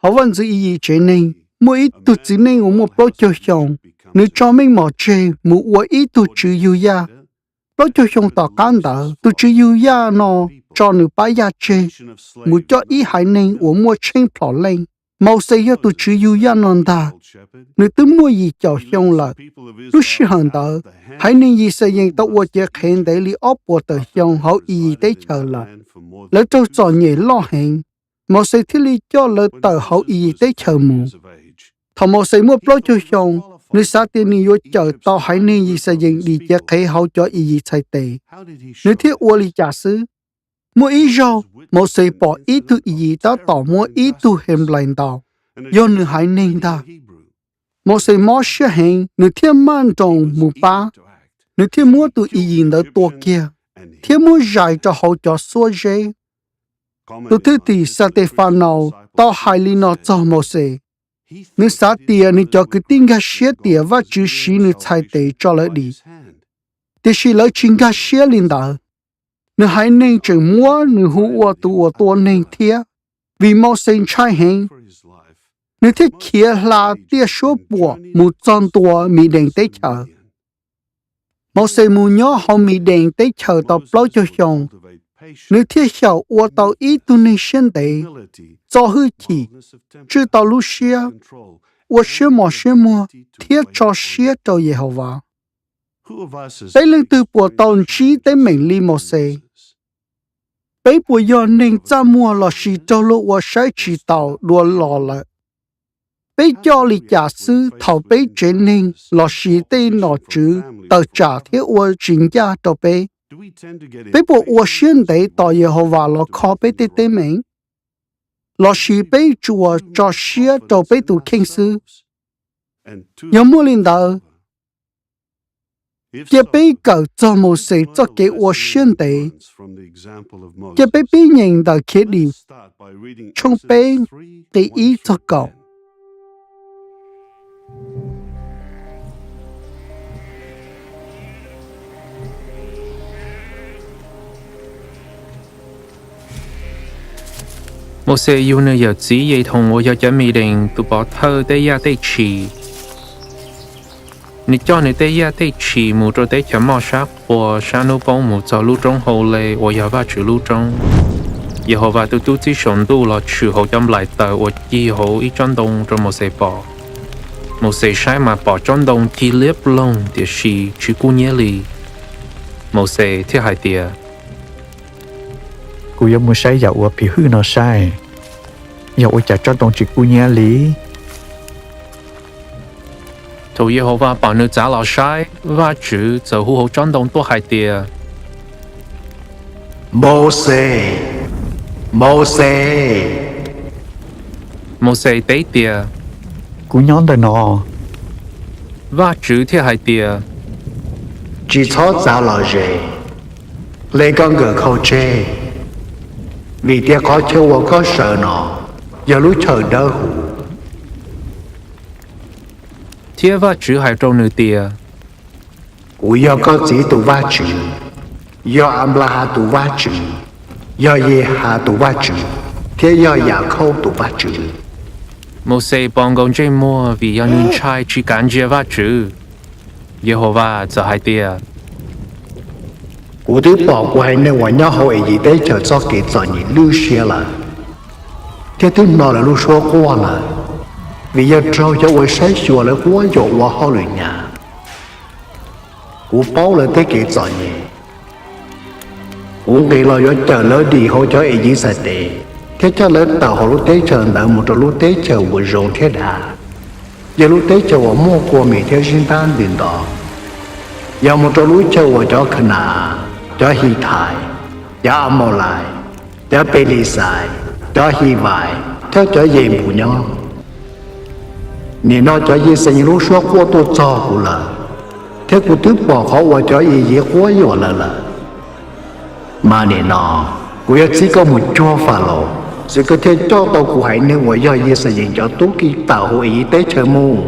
Hauv vaj ntxwv Iyiv tsev neeg, muaj ib tug txiv neej uas muaj plaub caug xyoo, nws tso meej mom tseg mus ua ib tug tswv yug yaj. Plaub caug xyoo tom qab ntawd, tus tswv yug yaj no tso nws pab yaj tseg mus coj ib haiv neeg uas muaj tsheej plhom leej. Mauxes yog tus tswv yug yaj no ntag. Nws twb muaj yim caum xyoo lawm. Lub sij hawm ntawd, haiv neeg Yixalayees tau ua cev qhev ntev li ob puas tawm xyoo hauv Iyiv teb chaws lawm. Lawv raug txom nyem loj heev, Mauxes thiaj li coj lawv tawm hauv Iyiv teb chaws mus. Thaum Mauxes muaj plaub caug xyoo, nws xav tias nws yuav cawm tau haiv neeg Yixalayees dim cev qhev hauv cov Iyiv txhais tes. Nws thiaj ua li cas xwb? Muaj ib zaug, Mauxes pom ib tug Iyiv tab tom muab ib tug Henplais ntaus, yog nws haiv neeg ntag. Mauxes mob siab heev, nws thiaj maj nroos mus pab. Nws thiaj muab tus Iyiv ntawd tua kiag, thiab muab zais rau hauv cov xuab zeb. Tus Thwj Tim Xatefanaus tau hais li no txog Mauxes: Nws xav tias nws cov kwv tij nkag siab tias Vajtswv siv nws txhais tes tso lawv dim, tiam sis lawv tsis nkag siab li ntawd. Nws haiv neeg tseem muab nws hu ua tus uas tua neeg thiab. Vim Mauxes ntshai heev, nws thiaj khiav hla tiaj suab puam mus txog ntua Midees teb chaws. Mauxes mus nyob hauv Midees teb chaws tau plaub caug xyoo, nws thiaj xyaum ua tau ib tug neeg siab ntev, txo hwj chim, tswj tau lub siab, ua siab mos siab muag, thiab tso siab rau Yehauvas. Peb leej twg puas tau ntsib teeb meem li Mauxes? Peb puas yog neeg txaj muag lossis raug luag ua saib tsis taus dua los lawm? Peb coj li cas xwb thaum peb tsev neeg lossis tej nom tswv tawm tsam thiab ua tsis ncaj rau peb? Peb puas ua siab ntev tos Yehauvas los kho peb tej teeb meem, lossis peb tsuas tso siab rau peb tus kheej xwb? Yog muaj li ntawd, cia peb kawm txog Mauxes txoj kev ua siab ntev. Cia peb pib nyeem ntawm Khiav Dim tshooj peb, nqe ib txog kaum. Mauxes yug nws yawm txiv Yethoos uas yog cov Midees tus pov thawj tej yaj tej tshis. Nws coj nws tej yaj tej tshis mus rau teb chaws moj sab qhua sab hnub poob mus txog lub roob Haules uas yog Vajtswv lub roob. Yehauvas tus tub txib saum ntuj los tshwm hauv cov nplaim taws uas cig hauv ib tsob ntoo rau Mauxes pom. Mauxes saib mas pom tsob ntoo cig liab ploog tiam sis tsis kub hnyiab li. Mauxes thiaj hais tias, Kuv yuav mus saib yam uas phim hwj no saib, yog ua cas tsob ntoo tsis kub hnyiab li. Thaum Yehauvas pom nws txav los saib, Vajtswv txawm hu hauv tsob ntoo tuaj hais tias, Mauxes, Mauxes! Mauxes teb tias, Kuv nyob ntawm no. Vajtswv thiaj hais tias, Tsis txhob txav los ze, hle koj nkawm khau tseg, vim tias qhov chaw uas koj sawv no yog lub chaw dawb huv. Thiab Vajtswv hais rau nws tias, Kuv yog koj txiv tus Vajtswv, yog Anplahas tus Vajtswv, yog Yehas tus Vajtswv, thiab yog Yakhauj tus Vajtswv. Mauxes pos nkaus ntsej muag vim yog nws ntshai tsis kav ntsia Vajtswv. Yehauvas txawm hais tias, Kuv twb pom kuv haiv neeg uas nyob hauv Iziv teb chaws txoj kev txom nyem lwj siab lawm, thiab twb mlo lawv lub suab quaj lawm, vim yog raug cov uas saib xyuas lawv quab yuam ua hauj lwm hnyav. Kuv paub lawv tej kev txom nyem. Kuv nqis los yuav cawm lawv dim hauv cov Iziv txhais tes, thiab coj lawv tawm hauv lub teb chaws ntawd mus rau lub teb chaws uas zoo thiab dav, yog lub teb chaws uas muaj kua mis thiab zib ntab ntws nto, yog mus rau lub chaw uas cov Khana-as, cov Hithais, cov Amawlais, cov Pelixais, cov Hivais thiab cov Yenpus nyob. Nim no cov Yixalayees lub suab quaj tuaj txog kuv lawm, thiab kuv twb pom qhov uas cov Iziv quab yuam lawv lawm. Mas nim no kuv yuav txib koj mus cuag Falaus, xwv koj thiaj coj tau kuv haiv neeg uas yog Yixalayees cov tub ki tawm hauv Iziv teb chaws mus.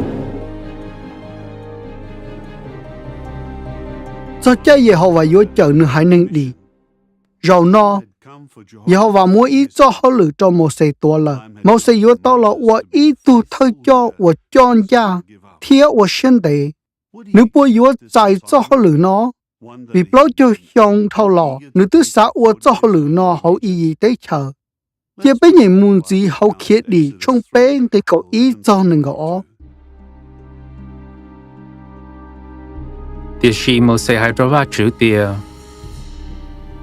Txog caij Yehauvas yuav cawm nws haiv neeg dim. Zaum no, Yehauvas muab ib txoj hauj lwm rau Mauxes tuav lawm. Mauxes yuav tau los ua ib tug thawj coj uas coj ncaj thiab ua siab ntev. Nws puas yuav txais txoj hauj lwm no? Vim plaub caug xyoo dhau los, nws twb xav ua txoj hauj lwm no hauv Iyiv teb chaws. Cia peb nyeem mus ntxiv hauv Khiav Dim tshooj peb nqe kaum ib txog nees nkaum ob. Tiam sis Mauxes hais rau Vajtswv tias,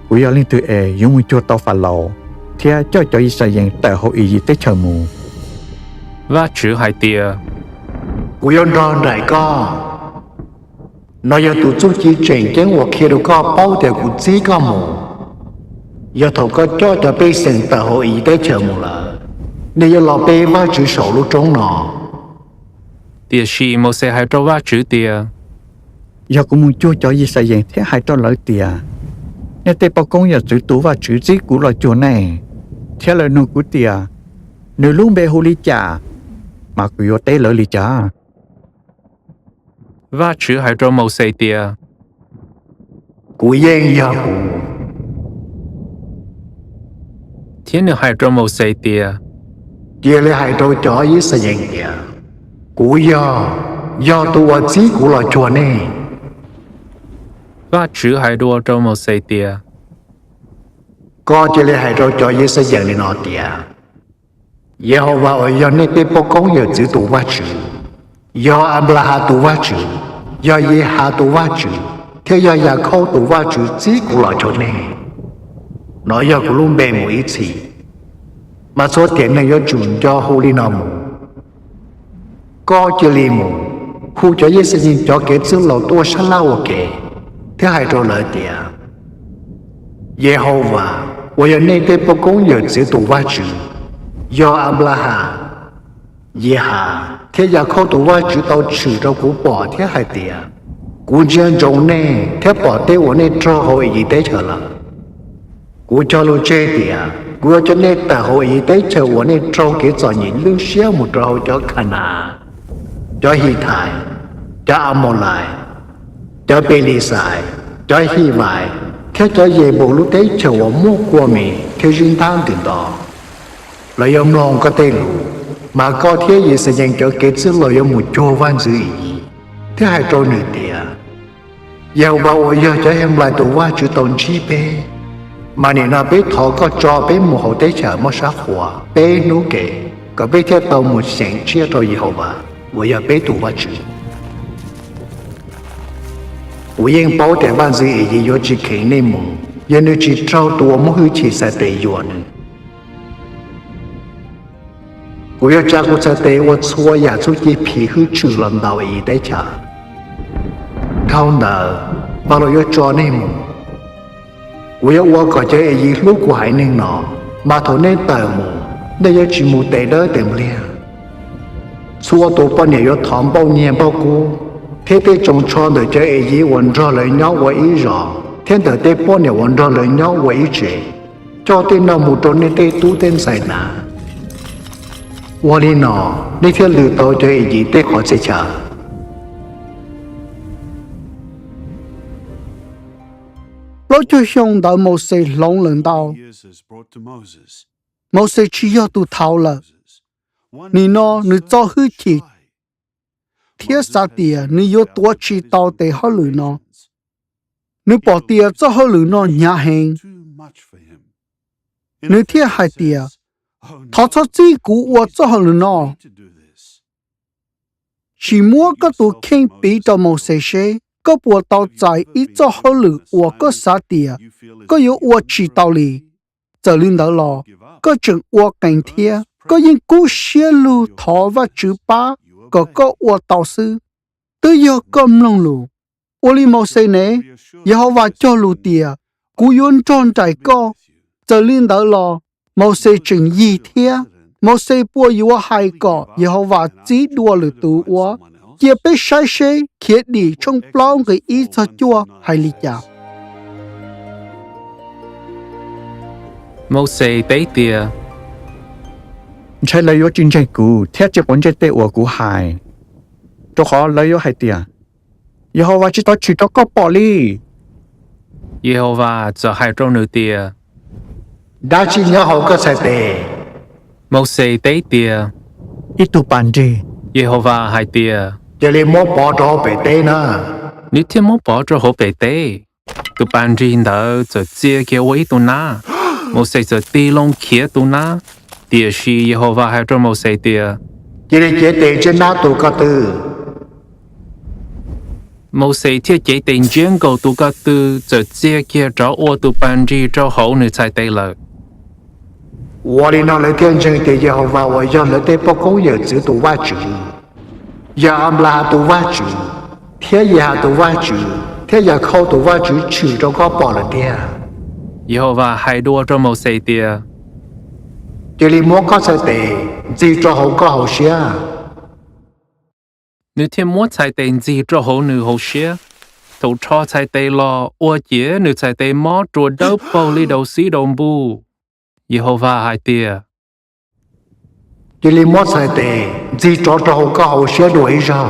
Kuv yog leej twg es yuav mus cuag tau Falaus thiab coj cov Yixalayees tawm hauv Iyiv teb chaws mus? Vajtswv hais tias, Kuv yuav nrog nraim koj. No yog tus txuj ci tseem ceeb uas qhia rau koj paub tias kuv txib koj mus. Yog thaum koj coj cov pej xeem tawm hauv Iyiv teb chaws mus lawm, nej yuav los pe Vajtswv saum lub roob no. Tiam sis Mauxes hais rau Vajtswv tias, Yog kuv mus cuag cov Yixalayees thiab hais rau lawv tias, Nej tej poj koob yawm txwv tus Vajtswv txib kuv los cuag nej, thiab lawv nug kuv tias, Nws lub npe hu li cas? Mas kuv yuav teb lawv li cas? Vajtswv hais rau Mauxes tias, Kuv yeej yog kuv. Thiab nws hais rau Mauxes tias, Cia li hais rau cov Yixalayees tias, Kuv yog, yog tus uas txib kuv los cuag nej. Vajtswv hais dua rau Mauxes tias, Koj cia li hais rau cov Yixalayees li no tias, Yehauvas uas yog nej tej poj koob yawm txwv tus Vajtswv, yog Anplahas tus Vajtswv, yog Yihas tus Vajtswv, thiab yog Yakhauj tus Vajtswv txib kuv los cuag nej. Nov yog kuv lub npe mus ib txhis, mas txhua tiam neeg yuav tsum nco hu li no mus. Koj cia li mus, hu cov Yixalayees cov kev txwj laus tuaj sab laj ua ke, thiab hais rau lawv tias, Yehauvas uas yog nej tej poj koob yawm txwv tus Vajtswv, yog Anplahas, Yihas thiab Yakhauj tus Vajtswv tau tshwm rau kuv pom thiab hais tias, Kuv ntsia ntsoov nej thiab pom tej uas nej raug hauv Iyiv teb chaws lawm. Kuv cog lus tseg tias kuv yuav coj nej tawm hauv Iyiv teb chaws uas nej raug kev txom nyem lwj siab mus rau hauv cov Khanas, cov Hithais, cov Amawlais, cov Pelixais, cov Hivais, thiab cov Yenpus lub teb chaws uas muaj kua mis thiab zib ntab ntws nto. Lawv yuav mloog koj tej lus, mas koj thiab Yixalayees cov kev txwj laus yuav mus cuag vaj ntxwv Iyiv thiab hais rau nws tias, Yehauvas uas yog cov Henplais tus Vajtswv tau ntsib peb, mas nim no peb thov koj tso peb mus hauv teb chaws mob sab qhua peb hnub ke, kom peb thiaj tau mus xyeem tsiaj rau Yehauvas uas yog peb tus Vajtswv. Kuv yeej paub tias vaj ntxwv Iyiv yuav tsis kheev nej mus yog nws tsis raug tus uas muaj hwj chim txhais tes yuam nws. Kuv yuav tsa kuv txhais tes ua txhua yam txuj ci phim hwj tshwm los ntaus Iyiv teb chaws. Dhau ntawd, Vajluskub yuav tso nej mus. Kuv yuav ua kom cov Iyiv hlub kuv haiv neeg no, mas thaum nej tawm mus, nej yuav tsis mus tes dawb tes npliag. Txhua tus poj niam yuav thov npauj nyiaj npauj kub, thiab tej tsoos tsho ntawm cov Iyiv uas nrog lawv nyob ua ib zos thiab ntawm tej poj niam uas nrog lawv nyob ua ib tsev, coj tej no mus rau nej tej tub tej ntxhais hnav. Ua li no, nej thiaj lwm tau cov Iyiv tej qhov txhia chaw. Plaub caug xyoo ntawd Mauxes hloov lawm ntau. Mauxes tsis yog tus thaud lawm. Nim no nws txo hwj chim thiab xav tias nws yuav tuav tsis tau tes hauj lwm no. Nws pom tias txoj hauj lwm no hnyav heev, nws thiaj hais tias, Thov txhob txib kuv ua txoj hauj lwm no. Sim muab koj tus kheej piv rau Mauxes seb koj puas tau txais ib txoj hauj lwm uas koj xav tias koj yuav ua tsis tau li. Txawm li ntawd los, koj tseem ua qees thiab. Koj yeej kub siab lug thov Vajtswv pab kom koj ua tau xwb. Twb yog koj mloog lus, ua li Mauxes ne? Yehauvas cog lus tias, Kuv yuav nrog nraim koj. Txawm li ntawd los, Mauxes tseem yig thiab. Mauxes puas yuav hais kom Yehauvas txib dua lwm tus ua? Cia peb saib seb Khiav Dim tshooj plaub nqe ib txog cuaj hais li cas. Mauxes teb tias, Ntshai lawv yuav tsis ntseeg kuv thiab tsis quav ntsej tej uas kuv hais, rau qhov lawv yuav hais tias, Yehauvas tsis tau tshwm rau koj pom li. Yehauvas txawm hais rau nws tias, Dab tsi nyob hauv koj txhais tes? Mauxes teb tias, Ib tug pas nrig. Yehauvas hais tias, Cia li muab pov rau hauv pem teb na. Nws thiaj muab pov rau hauv pem teb. Tus pas nrig ntawd txawm txia kiag ua ib tug nab. Mauxes txawm tig loo khiav tus nab, tiam sis Yehauvas hais rau Mauxes tias, Cia li cev tes ntsiab nab tus ko tw. Mauxes thiaj cev tes ntsiab nkaus tus ko tw, txawm txia kiag rov ua tus pas nrig rau hauv nws txhais tes lawm. Ua li no lawv thiaj ntseeg tias Yehauvas uas yog lawv tej poj koob yawm txwv tus Vajtswv yog Anplahas tus Vajtswv thiab Yehas tus Vajtswv thiab Yakhauj tus Vajtswv tshwm rau koj pom lawm tiag. Yehauvas hais dua rau Mauxes tias, Cia li muab koj txhais tes ntxig rau hauv koj hauv siab. Nws thiaj muab txhais tes ntxig rau hauv nws hauv siab. Thaum rho txhais tes los, ua ciav nws txhais tes mob rua dawb paug li daus xib daus npug. Yehauvas hais tias, Cia li muab txhais tes ntxig rov rau hauv koj hauv siab dua ib zaug.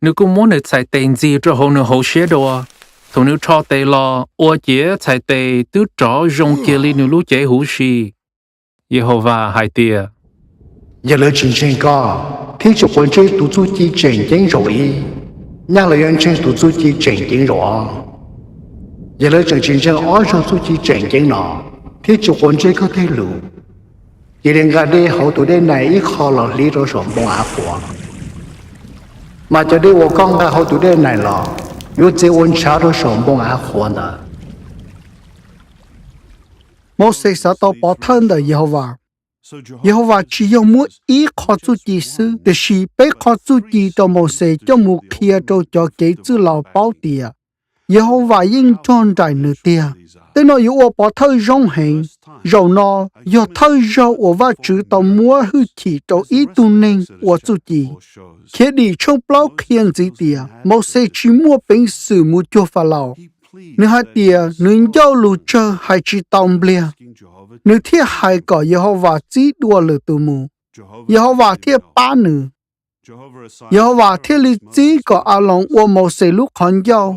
Nws kuj muab nws txhais tes ntxig rau hauv nws hauv siab dua. Thaum nws rho tes los, ua ciav txhais tes twb rov zoo kiag li nws lub cev huv si. Yehauvas hais tias, Yog lawv tsis ntseeg koj thiab tsis quav ntsej tus txuj ci tseem ceeb zaum ib, nyaj lawv yuav ntseeg tus txuj ci tseem ceeb zaum ob. Yog lawv tseem tsis ntseeg ob zaug txuj ci tseem ceeb no thiab tsis quav ntsej koj tej lus, cia li nqa dej hauv tus dej nais ib qho los hliv rau saum npoo av qhuav, mas cov dej uas koj nqa hauv tus dej nais los yuav txiav ua ntshav rau saum npoo av qhuav ntawd. Mauxes xav tau pov thawj ntawm Yehauvas. Yehauvas tsis yog muab ib qho txuj ci xwb, tiam sis peb qho txuj ci rau Mauxes coj mus qhia rau cov kev txwj laus paub tias Yehauvas yeej nrog nraim nws tiag. Tej no yuav ua pov thawj zoo heev. Zaum no yog thawj zaug uas Vajtswv tau muab hwj chim rau ib tug neeg ua txuj ci. Khiav Dim tshooj plaub qhia ntxiv tias Mauxes tsis muaj peev xwm mus cuag Falaus. Nws hais tias nws ncauj lus tsawg hais tsis tau npliag, nws thiaj hais kom Yehauvas txib dua lwm tus mus, Yehauvas thiaj pab nws. Yehauvas thiaj li txib kom Aloos ua Mauxes lub qhov ncauj,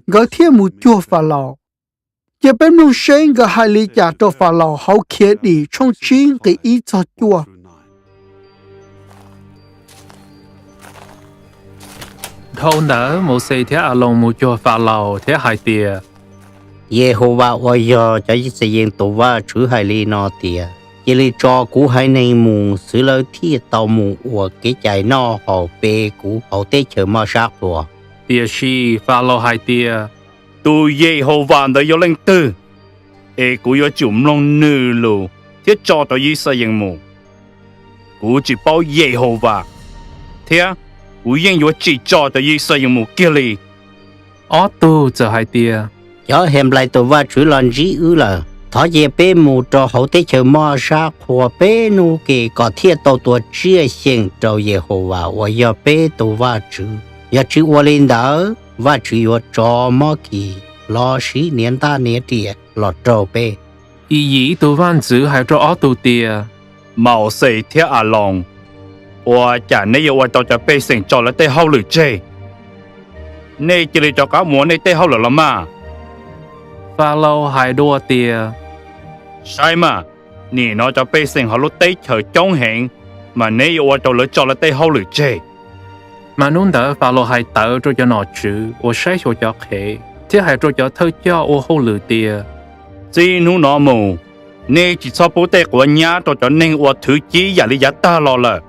nkawd thiaj mus cuag Falaus. Cia peb mloog seb nkawd hais li cas rau Falaus hauv Khiav Dim tshooj tsib nqe ib txog cuaj. Dhau ntawd Mauxes thiab Aloos mus cuag Falaus thiab hais tias, Yehauvas uas yog cov Yixayees tus Vajtswv hais li no tias, cia li tso kuv haiv neeg mus xwv lawv thiaj tau mus ua kev cai noj haus pe kuv hauv teb chaws moj sab qhua. Tiam sis Falaus hais tias, Tus Yehauvas ntawd yog leej twg, es kuv yuav tsum mloog nws lus thiab tso cov Yixayees mus? Kuv tsis paub Yehauvas, thiab kuv yeej yuav tsis tso cov Yixayees mus kiag li. Ob tug txawm hais tias, Cov Henplais tus Vajtswv los ntsib wb lawm. Thov cia peb mus rau hauv teb chaws moj sab qhua peb hnub ke kom thiaj tau tua tsiaj xyeem rau Yehauvas uas yog peb tus Vajtswv. Yog tsis ua li ntawd, Vajtswv yuav tso mob kis los siv hniav ntaj hniav riam los raug peb. Iyim ib tug vaj ntxwv hais rau ob tug tias, Mauxes thiab Aloos, ua cas neb yuav ua rau cov pej xeem tso lawv tej hauj lwm tseg? Nej cia li rov qab mus ua nej tej hauj lwm los mas. Falaus hais dua tias, Saib mas, nim no cov pej xeem hauv lub teb chaws coob heev, mas neb yuav ua rau lawv tso lawv tej hauj lwm tseg. Mas hnub ntawd Falaus hais tawv rau cov nom tswv uas saib xyuas cov qhev thiab hais rau cov thawj coj ua hauj lwm tias, Txij hnub no mus, nej tsis txhob pub tej quav nyab rau cov neeg uas thwv cib yam li yav tag los lawm.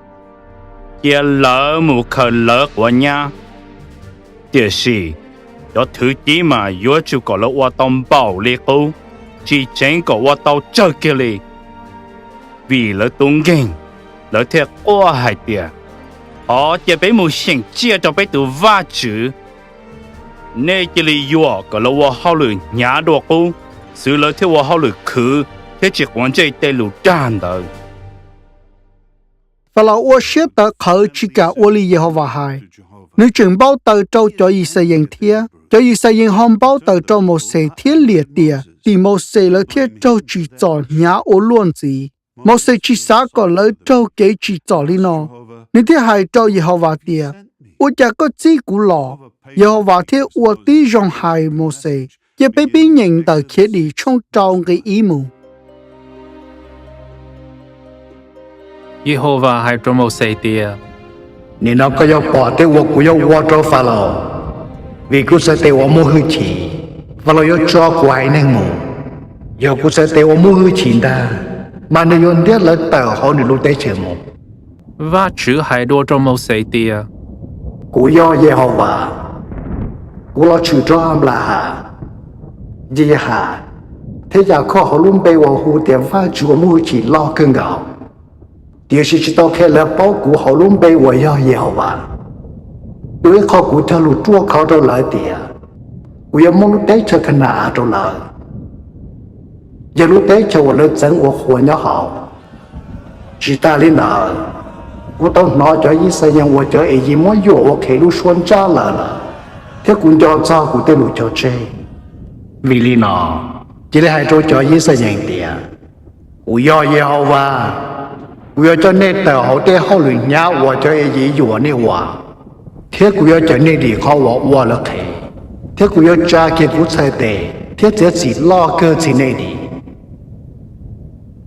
Cia lawv mus khaws lawv quav nyab. Tiam sis cov thwv cib mas yuav tsum kom lawv ua tau npaum li qub, tsis tseev kom ua tau tsawg kiag li. Vim lawv tub nkeeg, lawv thiaj quaj hais tias, Thov cia peb mus xyeem tsiaj rau peb tus Vajtswv. Nej cia li yuam kom lawv ua hauj lwm hnyav dua qub, xwv lawv thiaj ua hauj lwm khwv thiab tsis quav ntsej tej lus dag ntawd. Falaus ua siab tawv qhawv tsis kam ua li Yehauvas hais. Nws tseem npau taws rau cov Yixayees thiab. Cov Yixayees ho npau taws rau Mauxes thiab liam tiam tim Mauxes lawv thiaj raug tsim txom hnyav ua luaj ntxiv. Mauxes tsis xav kom lawv raug kev tsim txom li no, nws thiaj hais rau Yehauvas tias, Ua cas koj txib kuv los? Yehauvas thiaj ua tib zoo hais Mauxes, Cia peb pib nyeem ntawm Khiav Dim tshooj rau nqe ib mus. Yehauvas hais rau Mauxes tias, Nim no koj yuav pom tej uas kuv yuav ua rau Falaus, vim kuv txhais tes uas muaj hwj chim, Falaus yuav tso kuv haiv neeg mus. Yog kuv txhais tes uas muaj hwj chim ntag, mas nws yuav ntiab lawv tawm hauv nws lub teb chaws mus. Vajtswv hais dua rau Mauxes tias, Kuv yog Yehauvas. Kuv los tshwm rau Anplahas, Yihas, thiab Yakhauj hauv lub npe uas hu tias Vajtswv uas muaj hwj chim loj kawg nkaus. Tiam sis tsis tau qhia lawv paub kuv hauv lub npe uas yog Yehauvas. Dua ib qho kuv cog lus ruaj khov rau lawv tias kuv yuav muab lub teb chaws Khana-as rau lawv, yog lub teb chaws uas lawv txeev ua qhua nyob hauv. Tsis tas li ntawd, kuv tau hnov cov Yixalayees uas cov Iziv muab yuam ua qhev lub suab ntsaj lawm lawm, thiab kuv nco txog kuv tej lus cog tseg. Vim li no, cia li hais rau cov Yixalayees tias, Kuv yog Yehauvas. Kuv yuav coj nej tawm hauv tej hauj lwm hnyav uas cov Iziv yuam nej ua, thiab kuv yuav cawm nej dim qhov uas ua lawv qhev, thiab kuv yuav tsa kiag kuv txhais tes thiab txiav txim loj kawg txhiv nej dim.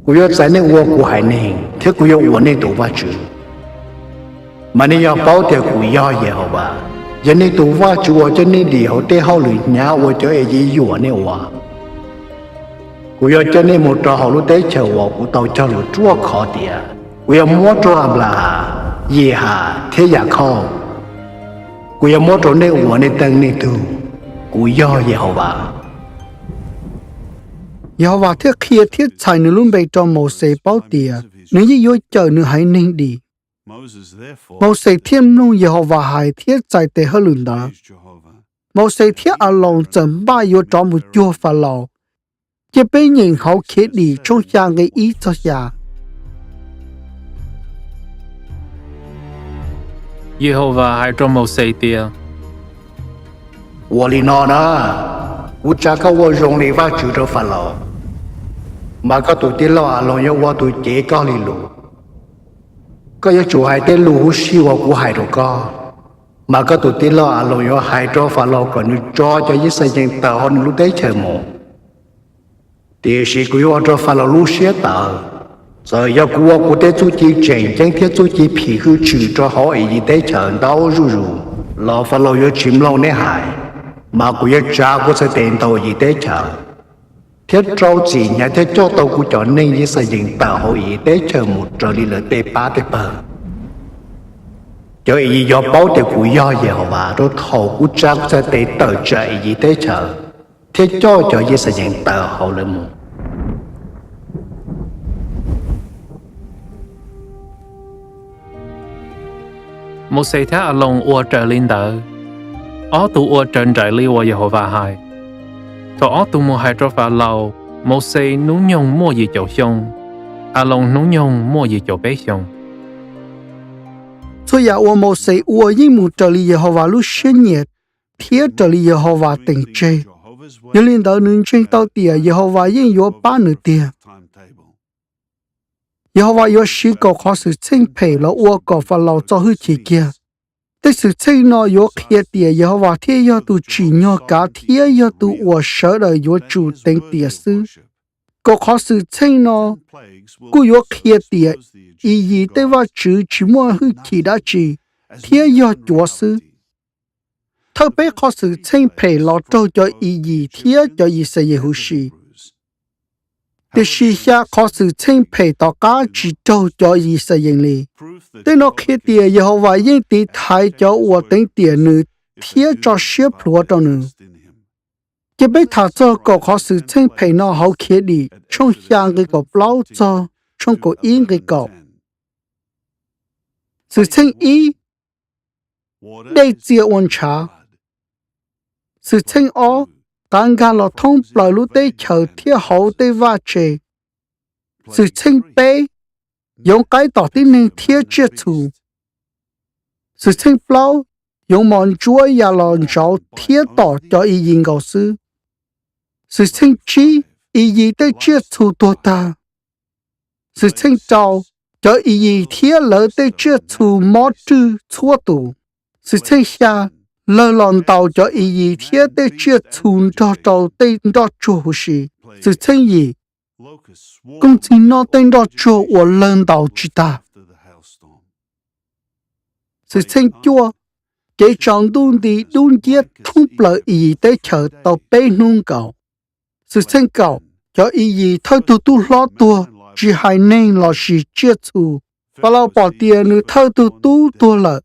Kuv yuav txais nej ua kuv haiv neeg thiab kuv yuav ua nej tus Vajtswv. Mas nej yuav paub tias kuv yog Yehauvas, yog nej tus Vajtswv uas coj nej dim hauv tej hauj lwm hnyav uas cov Iziv yuam nej ua. Kuv yuav coj nej mus rau hauv lub teb chaws uas kuv tau cog lus ruaj khov tias kuv yuav muab rau Anplahas, Yihas thiab Yakhauj. Kuv yuav muab rau nej ua nej teej nej tug. Kuv yog Yehauvas. Yehauvas thiaj qhia thiab txhais nws lub npe rau Mauxes paub tias nws yeej yuav cawm nws haiv neeg dim. Mauxes thiaj mloog Yehauvas hais thiab txais tes hauj lwm ntawd. Mauxes thiab Aloos txawm npaj yuav rov mus cuag Falaus. Cia peb nyeem hauv Khiav Dim tshooj xya nqe ib txog xya. Yehauvas hais rau Mauxes tias, Ua li no na, kuv tsa koj ua zoo li Vajtswv rau Falaus, mas koj tus tij laug Aloos yuav ua tus cev koj li lus. Koj yuav tsum hais tej lus huv si uas kuv hais rau koj, mas koj tus tij laug Aloos yuav hais rau Falaus kom nws tso cov Yixalayees tawm hauv nws lub teb chaws mus. Tiam sis kuv yuav ua rau Falaus lub siab tawv. Txawm yog kuv ua kuv tej txuj ci tseem ceeb thiab txuj ci phim hwj tshwm rau hauv Iziv teb chaws ntau zuj zus los Falaus yuav tsis mloog neb hais, mas kuv yuav tsa kuv txhais tes ntaus Iziv teb chaws, thiab rau txim hnyav thiab coj tau kuv cov neeg Yixalayees tawm hauv Iziv teb chaws mus raws li lawv tej pab tej pawg. Cov Iziv yuav paub tias kuv yog Yehauvas rau thaum kuv tsa kuv txhais tes tawm tsam Iziv teb chaws thiab coj cov Yixalayees tawm hauv lawv mus. Mauxes thiab Aloos ua raws li ntawd. Ob tug ua raws nraim li uas Yehauvas hais. Thaum ob tug mus hais rau Falaus, Mauxes hnub nyoog muaj yim caum xyoo, Aloos hnub nyoog muaj yim caum peb xyoo. Txhua yam uas Mauxes ua yeej mus raws li Yehauvas lub siab nyiam thiab raws li Yehauvas teem tseg. Yog li ntawd nws ntseeg tau tias Yehauvas yeej yuav pab nws tiag. Yehauvas yuav siv kaum qhov xwm txheej phem los ua kom Falaus txo hwj chim kiag. Tej xwm txheej no yuav qhia tias Yehauvas thiaj yog tus tsim nyog kav thiab yog tus uas sawv daws yuav tsum teev tiam xwb. Kaum qhov xwm txheej no kuj yuav qhia tias Iziv tej vaj tswv tsis muaj hwj chim dab tsi thiab yog cuav xwb. Thawj peb qhov xwm txheej phem los raug cov Iziv thiab cov Yixalayees huv si, tiam sis xya qhov xwm txheej phem tom qab tsis raug cov Yixalayees li. Tej no qhia tias Yehauvas yeej tiv thaiv cov uas teev tiam nws thiab tso siab plhuav rau nws. Cia peb tham txog kaum qhov xwm txheej phem no hauv Khiav Dim tshooj xya nqe kaum plaub txog tshooj kaum ib nqe kaum. Xwm txheej ib, dej txia ua ntshav. Xwm txheej ob, qav nkag los thoob plaws lub teb chaws thiab hauv tej vaj tse. Xwm txheej peb, yoov qaib tom tib neeg thiab tsiaj txhu. Xwm txheej plaub, yoov mos ntsuab ya los ntsauv thiab tom cov Iziv nkaus xwb. Xwm txheej tsib, Iziv tej tsiaj txhu tuag tag. Xwm txheej rau, cov Iziv thiab lawv tej tsiaj txhu mob rwg txhua tus. Xwm txheej xya, lawg los ntaus cov Iziv thiab tej tsiaj txhu nrog rau tej nroj tsuag huv si. Xwm txheej yim, kooj txig noj tej nroj tsuag uas lawg ntaus tsis tag. Xwm txheej cuaj, kev tsaus ntuj nti dub nciab thoob plaws Iyiv teb chaws tau peb hnub nkaus. Xwm txheej kaum, cov Iyiv thawj tug tub hlob tuag, tsis hais neeg lossis tsiaj txhu. Falaus pom tias nws thawj tug tub tuag lawm.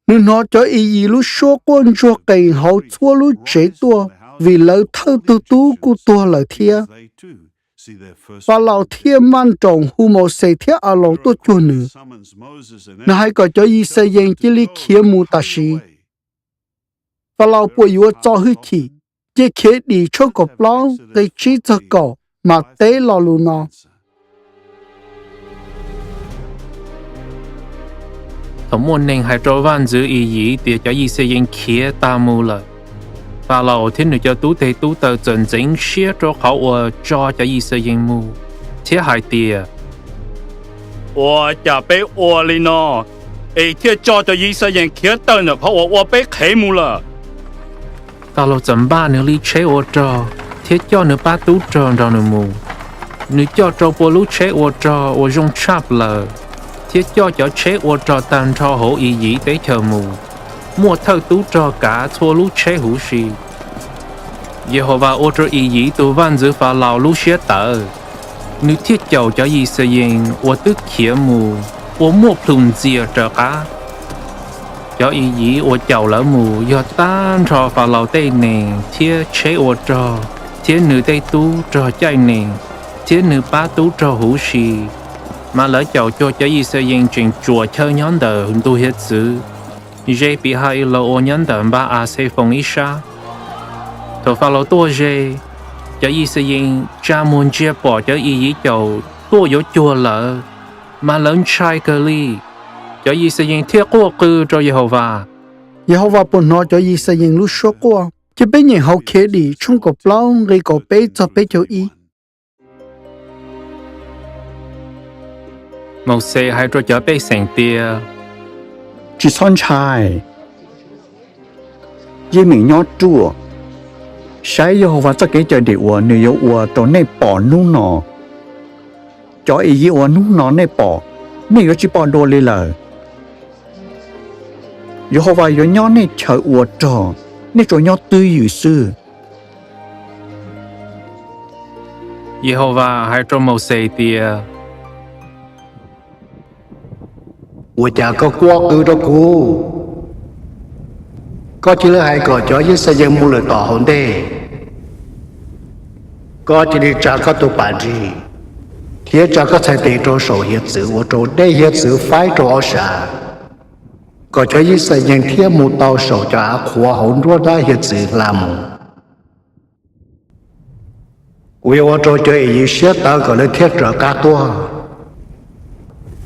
Nws hnov cov Iyiv lub suab quaj ntsuag qees hauv txhua lub tsev tuaj, vim lawv thawj tug tub kuj tuag lawm thiab. Falaus thiaj maj nroos hu Mauxes thiab Aloos tuaj cuag nws. Nws hais kom cov Yixayees cia li khiav mus tam sim. Falaus puas yuav txo hwj chim? Cia Khiavdim tshooj kaum plaub nqe tsib txog kaum mas teb lo lus no: Thaum muaj neeg hais rau vaj ntxwv Iyiv tias cov Yixayees khiav tag mus lawm, Falaus thiab nws cov tub teg tub taw txawm ntxeev siab rau qhov uas tso cov Yixayees mus, thiab hais tias, Ua cas peb ua li no es thiaj tso cov Yixayees khiav tawm ntawm qhov uas ua peb qhev mus lawm? Falaus txawm npaj nws li tsheb ua rog thiab coj nws pab tub rog nrog nws mus. Nws coj rau pua lub tsheb ua rog uas zoo tshaj plaws, thiab coj cov tsheb ua rog tag nrho hauv Iyiv teb chaws mus, muaj thawj tub rog kav txhua lub tsheb huv si. Yehauvas ua rau Iyiv tus vaj ntxwv Falaus lub siab tawv, nws thiaj caum cov Yixayees uas twb khiav mus uas muaj plhus ntxias raws qab. Cov Iyiv uas caum lawv mus yog tag nrho Falaus tej nees thiab tsheb ua rog thiab nws tej tub rog caij nees thiab nws pab tub rog huv si. Mas lawv caum cuag cov Yixayees tseem tsuam chaw nyob ntawm ntug hiav txwv, ze Pi-ha-i-laus uas nyob ntawm npab As Xefoos ib sab. Thaum Falaus tuaj ze, cov Yixayees tsa muag ntsia pom cov Iyiv caum tuaj yuav cuag lawv, mas lawv ntshai kawg li. Cov Yixayees thiaj quaj qw rau Yehauvas. Yehauvas puas hnov cov Yixayees lub suab quaj? Cia peb nyeem hauv Khiavdim tshooj kaum plaub nqe kaum peb txog peb caug ib. Mauxes hais rau cov pej xeem tias, Tsis txhob ntshai, yeej meem nyob ruaj. Saib Yehauvas txoj kev cawm dim uas nws yuav ua rau nej pom hnub no. Cov Iyiv uas hnub no nej pom, nej yuav tsis pom dua li lawm. Yehauvas yuav nyob nej chaw ua rog, nej tsuas nyob twj ywm xwb. Yehauvas hais rau Mauxes tias, Ua cas koj quaj qw rau kuv? Koj cia li hais kom cov Yixayees mus lawm tom hauv ntej. Koj cia li tsa koj tus pas nrig thiab tsa koj txhais tes rau saum hiav txwv ua rau dej hiav txwv faib rau ob sab, kom cov Yixayees thiaj mus tau saum cov av qhuav hauv nruab nrab hiav txwv hla mus. Kuv yuav ua rau cov Iyiv siab tawv kom lawv thiaj raws qab tuaj,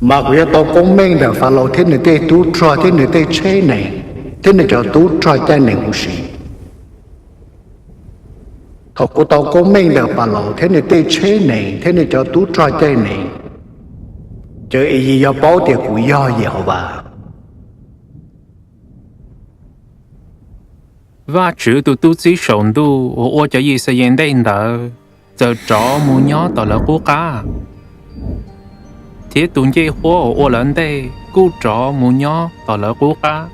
mas kuv yuav tau koob meej ntawm Falaus thiab nws tej tub rog thiab nws tej tsheb nees thiab nws cov tub rog caij nees huv si. Thaum kuv tau koob meej ntawm Falaus thiab nws tej tsheb nees thiab nws cov tub rog caij nees, cov Iyiv yuav paub tias kuv yog Yehauvas. Vajtswv tus tub txib saum ntuj uas ua cov Yixayees ntej ntawd txawm rov mus nyob tom lawv qub qab, thiab tus ncej huab uas ua lawv ntej kuj rov mus nyob tom lawv qub qab.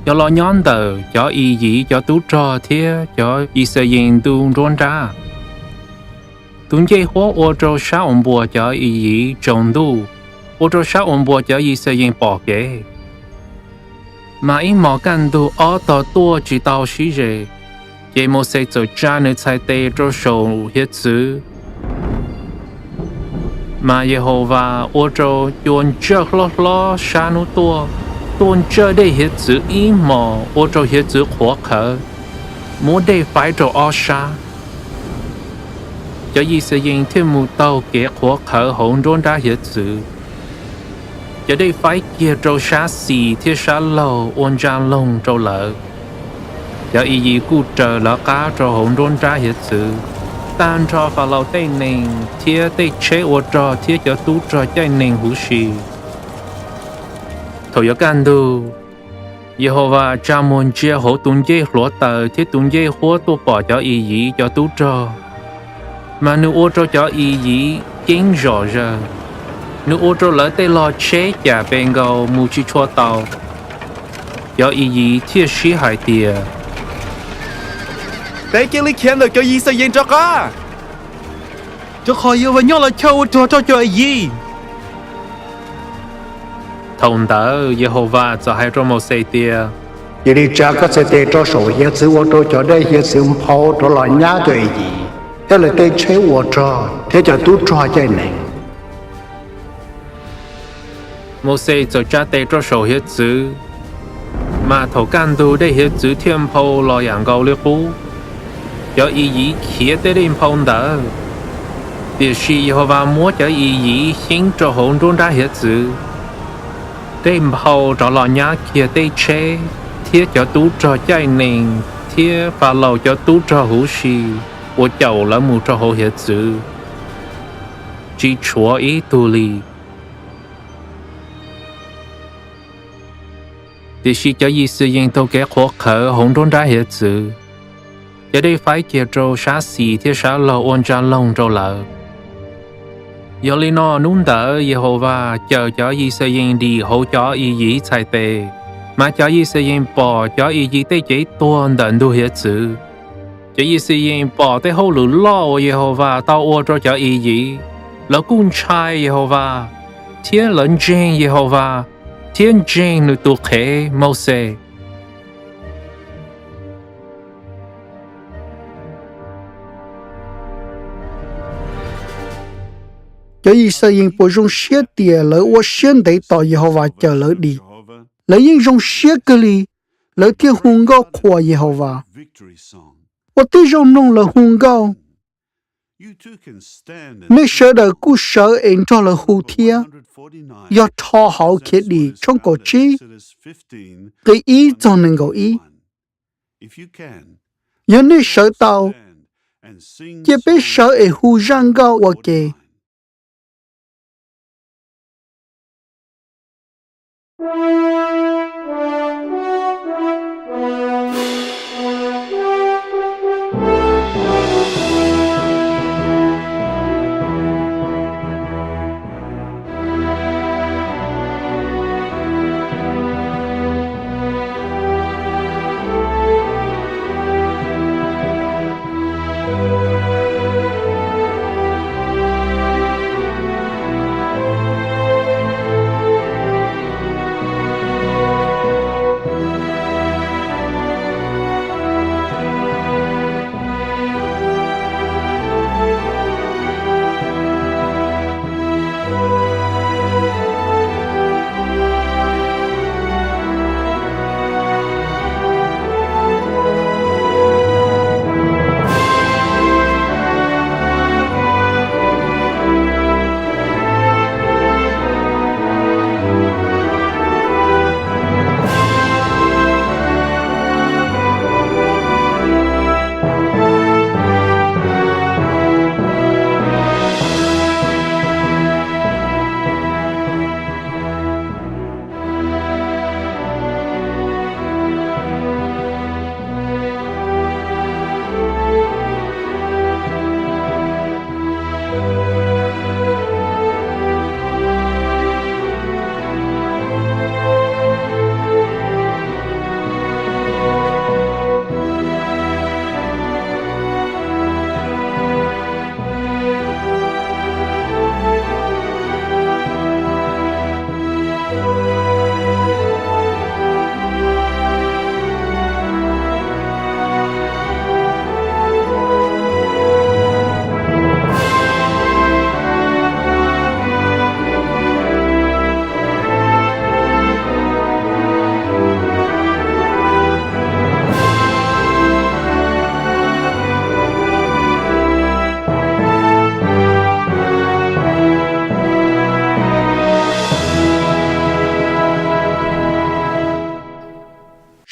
Cov los nyob ntawm cov Iyiv cov tub rog thiab cov Yixayees ntu nruab nrab. Tus ncej huab ua rau sab uas npuas cov Iyiv tsaus ntuj, ua rau sab uas npuas cov Yixayees pom kev. Mas ib hmos kaj ntug ob tog tuaj tsis tau sib ze, ces Mauxes txawm tsa nws txhais tes rau saum hiav txwv. Mas Yehauvas ua rau cua ntsawj hlob hlob sab hnub tuaj, tuaj ntsawj dej hiav txwv ib hmos ua rau hiav txwv qhuav qhawv, muab dej faib rau ob sab. Cov Yixayees thiaj mus taug kev qhuav qhawv hauv nruab nrab hiav txwv. Cov dej faib kiag rau sab xis thiab sab laug ua ntsa loog rau lawv. Cov Iyiv kuj raws lawv qab rau hauv nruab nrab hiav txwv, tag nrho Falaus tej nees thiab tej tsheb ua rog thiab cov tub rog caij nees huv si. Thaum yuav kaj ntug, Yehauvas tsa muag ntsia hauv tus ncej hluav taws thiab tus ncej huab tuaj pom cov Iyiv cov tub rog, mas nws ua rau cov Iyiv ceeb zom zaws. Nws ua rau lawv tej log tsheb cam pe nkaus mus tsis tshua tau. Cov Iyiv thiaj sib hais tias, Peb cia li khiav ntawm cov Yixayees rov qab, rau qhov Yehauvas nyob lawv chaw ua rog rau cov Iyiv. Thaum ntawd Yehauvas txawm hais rau Mauxes tias, Cia li tsa koj txhais tes rau saum hiav txwv ua rau cov dej hiav txwv nphau rov los nyab cov Iyiv thiab lawv tej tsheb ua rog thiab cov tub rog caij nees. Mauxes txawm tsa tes rau saum hiav txwv, mas thaum kaj ntug dej hiav txwv thiaj nphau los yam nkaus li qub. Cov Iyiv khiav tej dej nphau ntawd, tiam sis Yehauvas muab cov Iyiv xyeeb rau hauv nruab nrab hiav txwv. Dej nphau rov los nyab kiag tej tsheb thiab cov tub rog caij nees thiab Falaus cov tub rog huv si uas caum lawv mus rau hauv hiav txwv, tsis tshuav ib tug li. Tiam sis cov Yixayees taug kev qhuav qhawv hauv nruab nrab hiav txwv, cov dej faib kiag rau sab xis thiab sab laug ua ntsa loog rau lawv. Yog li no hnub ntawd Yehauvas cawm cov Yixayees dim hauv cov Iyiv txhais tes, mas cov Yixayees pom cov Iyiv tej cev tuag ntawm ntug hiav txwv. Cov Yixayees pom tej hauj lwm loj uas Yehauvas tau ua rau cov Iyiv, lawv kuj ntshai Yehauvas, thiab lawv ntseeg Yehauvas thiab ntseeg nws tus qhev Mauxes. Cov Yixayees puas zoo siab tias lawv ua siab ntev tos Yehauvas cawm lawv dim? Lawv yeej zoo siab kawg li, lawv thiaj hu nkauj qhuas Yehauvas. Ua tib zoo mloog lawv hu nkauj. Nej sawv daws kuj sawv es nrog lawv hu thiab. Yog Rho Hauv Khiav Dim tshooj kaum tsib, nqe ib txog nees nkaum ib. Yog nej sawv tau, cia peb sawv es hu zaj nkauj ua ke.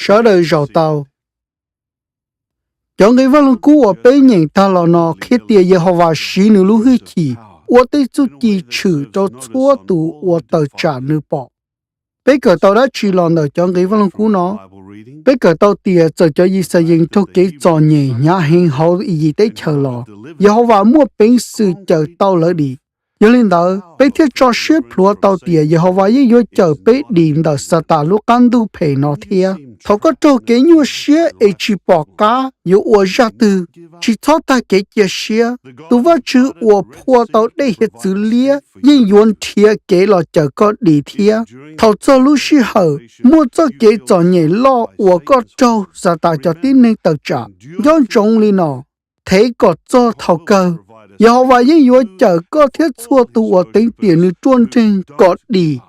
Sawv daws zaum tau. Cov nqe Vaj Lug Kub uas peb nyeem tag los no qhia tias Yehauvas siv nws lub hwj chim ua tej txuj ci tshwm rau txhua tus uas tawm tsam nws pom. Peb kawm tau dab tsi los ntawm cov nqe Vaj Lug Kub no? Peb kawm tau tias txawm cov Yixayees raug kev txom nyem hnyav heev hauv Iziv teb chaws los, Yehauvas muaj peev xwm cawm tau lawv dim. Yog li ntawd, peb thiaj tso siab plhuav tau tias Yehauvas yeej yuav cawm peb dim ntawm Xatas lub qab ntuj phem no thiab. Thaum koj raug kev nyuaj siab es tsis pom qab yuav ua zaj twg, tsis txhob tag kev cia siab. Tus Vajtswv uas phua tau dej hiav txwv liab yeej yuav nrhiav kev los cawm koj dim thiab. Thaum txog lub sij hawm, muaj txoj kev txom nyem loj uas koj raug Xatas cov tib neeg tawm tsam. Nco ntsoov li no, thev kom txog thaum kawg, Yehauvas yeej yuav cawm koj thiab txhua tus uas teev tiam Nws ruaj nreeg kom dim